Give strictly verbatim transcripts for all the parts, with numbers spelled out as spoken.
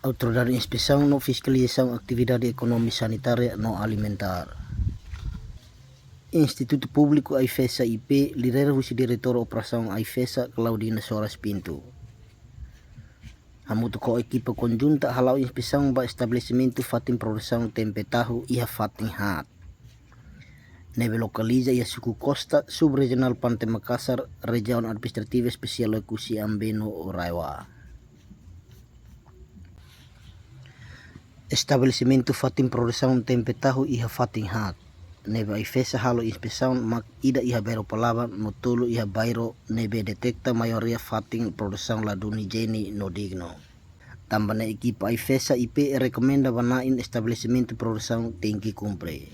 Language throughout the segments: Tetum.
Autoridade Inspesaun no Fiskalizasaun Atividade Ekonómika, Sanitária no Alimentár. Institutu Públiku AIFESA I P, lidera husi Diretór Operasaun AIFESA, Claudina Soares Pinto, hamutuk ho ekipa konjunta hala'o inspesaun ba estabelesimentu fatin produsaun tempe tahu iha fatin haat, ne'ebé lokaliza iha suku Costa, sub-rejionál Pante Makasar, Rejiaun Administrativa Espesiál Oekusi Ambeno, RAEOA. Estabelesimentu fatin produsaun tempe tahu iha fatin haat, ne'ebé AIFESA halo inspesaun, mak ida iha bairru Palaban no tolu iha bairru ne'ebé detekta maioria fatin produsaun ladún ijiene no dignu. Tanba ne'e ekipa AIFESA I P rekomenda ba na'in estabelesimentu produsaun tenke kumpre.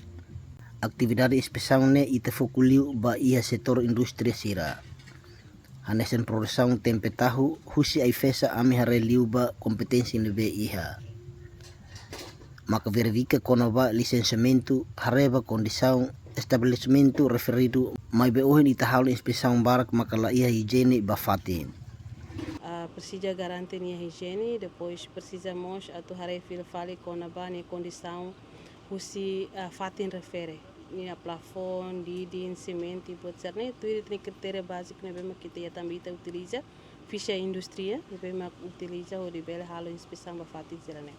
Atividade inspesaun ne'e ita foku liu ba iha setór indústria sira. Hanesan produsaun tempe tahu, husi AIFESA ami haree liu ba kompeténsia ne'ebé iha, maka verifika kona-ba lisensiamentu, haree ba kondisaun estabelesimentu referidu, maibé ohin ita halo inspesaun barak maka la iha ijiene ba fatin. Ah, presiza garante nia ijiene, depois presiza mós atu haree fila fali kona-ba nia kondisaun husi, ah, fatin refere. Nia plafon, didin, simente, buat sira-ne'e, tuir ita-nia kritéria báziku ne'ebé mak ita iha, tanba ita utiliza fixa indústria ne'ebé mak utiliza hodi bele halo inspesaun ba fatin sira-ne'e.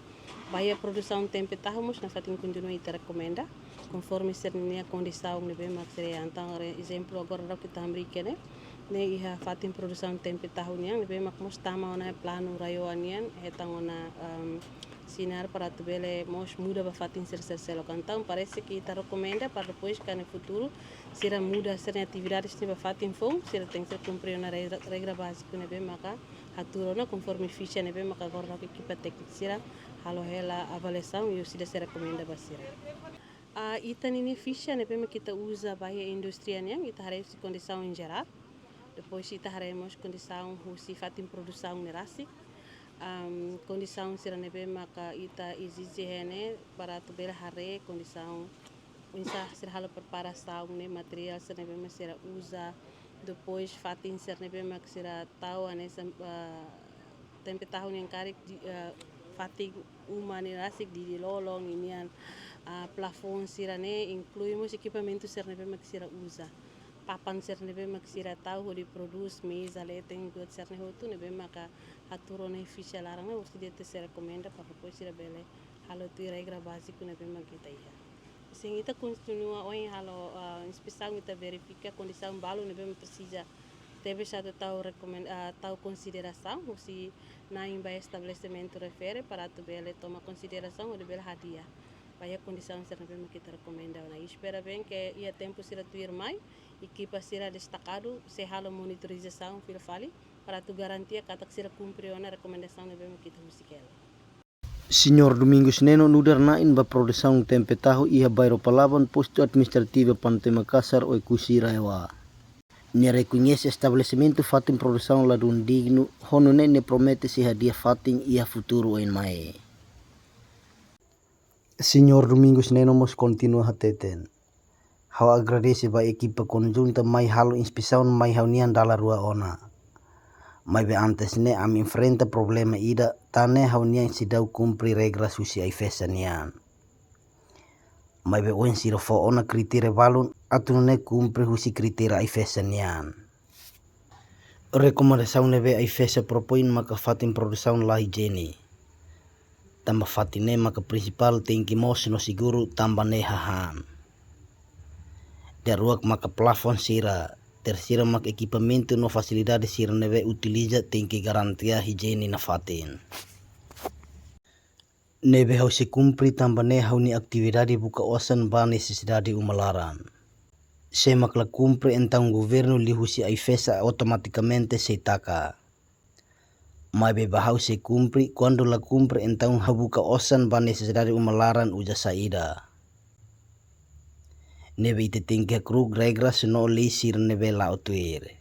Ba iha produsaun tempe tahu mós nafatin kontinua ita rekomenda, konforme sira-nia kondisaun ne'ebé mak sira iha. Entaun, re-, ezemplu, agora daudauk ita hamriik ne'e, ne'e iha fatin produsaun tempe tahu nian, ne'ebé mak mós tama ona planu RAEOA nian, hetan ona, ehm, sinar para atu bele mós muda ba fatin sira seluk. Entaun, parese ke ita rekomenda para depois, ka iha futuru, sira muda sira-nia atividade sira ba fatin foun, sira tenke kumpre ona regra, regra báziku ne'ebé maka hatuur ona konforme fixa ne'ebé maka agora daudauk ekipa téknika sira halo hela avaliasaun i orsida sira rekomenda ba sira. Ah, ita-nia fixa ne'ebé mak ita uza ba iha indústria nian, ita haree husi kondisaun em geral. Depois ita haree mós kondisaun husi fatin produsaun ne'e rasik. Am, kondisaun sira ne'ebé maka ita ezije iha ne'e para atu bele haree kondisaun oinsá sira halo preparasaun ne'e, materiál sira ne'ebé mak sira uza, depois fatin sira ne'ebé mak sira tau hanesan, ah, tempe tahu nian karik di, ah, fatin uma ne'e rasik, didin lolon nian, ah, plafon sira-ne'e, inklui mós ekipamentu sira ne'ebé mak sira uza, papan sira ne'ebé mak sira tau hodi prodús, meza, leten, buat sira-ne'e hotu ne'ebé maka hatuur ona iha fixa laran ne'e, orsida ita sei rekomenda para depois sira bele halo tuir regra báziku ne'ebé mak ita iha. Sin, ita kontinua ohin halo, ah, inspesaun, ita verifika kondisaun balu ne'ebé mak presiza tebes atu tau rekomen-, ah, tau konsiderasaun husi na'in ba estabelesimentu refere para atu bele toma konsiderasaun hodi bele hadi'a ba iha kondisaun sira ne'ebé mak ita rekomenda ona. I espera bem ke iha tempu sira tuirmai, ekipa sira destakadu sei halo monitorizasaun fila fali para atu garantia katak sira kumpre ona rekomendasaun ne'ebé mak ita husik hela. Señór Domingos Neno nu'udar na'in ba produsaun tempe tahu iha bairru Palaban, postu administrativu Pante Makasar, Oekusi, RAEOA. Nia rekoñese estabelesimentu fatin produsaun ladún dignu, ho nune'e nia promete sei hadi'a fatin iha futuru oin mai. Señór Domingos Neno mós kontinua hateten: Ha'u agradese ba ekipa konjunta mai halo inspesaun mai ha'u-nian dala rua ona. Maibé antes ne'e ami enfrenta problema ida, tan ne'e ha'u-nian seidauk kumpre regra husi AIFESA nian. Maibé ohin sira fó ona kritéria balun atu nune'e kumpre husi kritéria AIFESA nian. Rekomendasaun ne'ebé AIFESA propoin maka fatin produsaun la ijiene. Tanba fatin ne'e maka prinsipál tenke moos no seguru, tanba ne'e hahán. Daruak maka plafon sira, terseira maka ekipamentu no fasilidade sira ne'ebé utiliza tenke garantia ijiene nafatin. Ne'ebé ha'u sei kumpre tanba ne'e ha'u-nia atividade buka osan ba nesesidade uma laran. Se mak la kumpre entaun governu liuhusi AIFESA automatikamente sei taka. Maibé ba ha'u sei kumpre, kuandu la kumpre entaun ha'u buka osan ba nesesidade uma laran uza saida. Ne'ebé ita tenke hakru'uk regra no lei sira ne'ebé la'o tuir.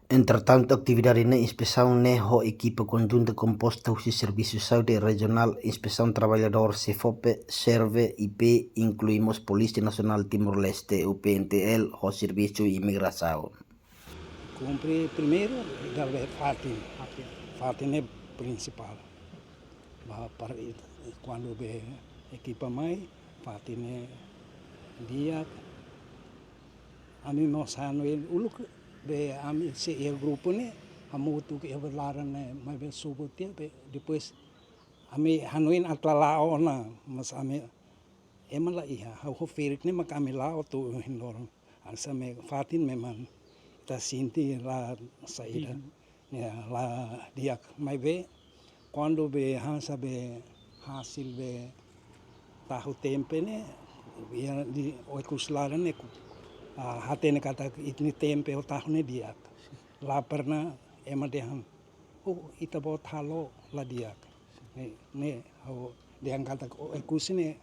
Entretantu, atividade ne'e, inspesaun ne'e ho ekipa konjunta komposta husi Servisu Saúde Rejionál, Inspesaun Traballadór, SEFOPE, SERVE, I P, inklui mós Polísia Nasionál Timor-Leste, U P N T L, ho Servisu Imigrasaun. Kumpre primeiru, dala fatin. Fatin. Fatin ne'e prinsipál. Ba para it-, kuandu be ekipa mai, fatin ne'e di'ak. Ami mós hanoin uluk be ami sei iha grupu ne'e, hamutuk iha laran ne'e, maibé subu tiha be, depois ami hanoin atu la'o ona, mas ami ema la iha, ha'u ho ferik ne'e maka ami la'o to'o ohin loron. Hanesan ne'e fatin memang ita sente la saida. Di'ak. Ya, la di'ak. Maibé kuandu be hanesan be hasil be tahu tempe ne'e, ya, iha Oekusi laran ne'e, ah, hatene katak ita-nia tempe ho tahu ne'e di'ak. La pernah ema dehan, "Oh, ita-boot halo la di'ak." Ne'e, ne'e ha'u dehan katak Oekusi ne'e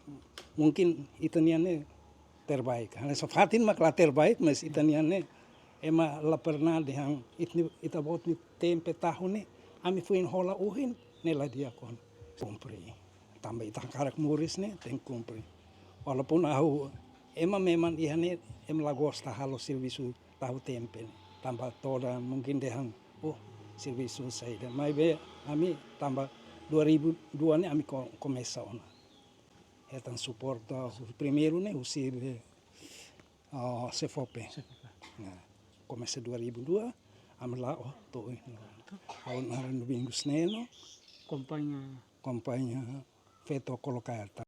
mungkin ita-nian ne'e terbaik. Hanesan fatin mak la terbaik, mas ita-nian ne'e ema la pernah dehan it-, ita-boot nia tempe tahu ne'e, ami foin hola ohin ne'e la di'ak ona. Kumpre. Tanba ita hakarak moris ne'e tenke kumpre. Walaupun ha'u, ema memang iha ne'e, ema la gosta halo servisu tahu tempe ne'e. Tanba todan mungkin dehan, "Oh, servisu saida." Maibé ami tanba dua ribu dua ne'e ami ko-, komesa ona. Hetan suporta, ah, primeiru ne'e husi be, ah, SEFOPE. SEFOPE. Nah, komesa dua ribu dua, ami la'o to'o ohin. Ha'u naran Domingos Neno. Kompañia. Kompañia feto kolokaia.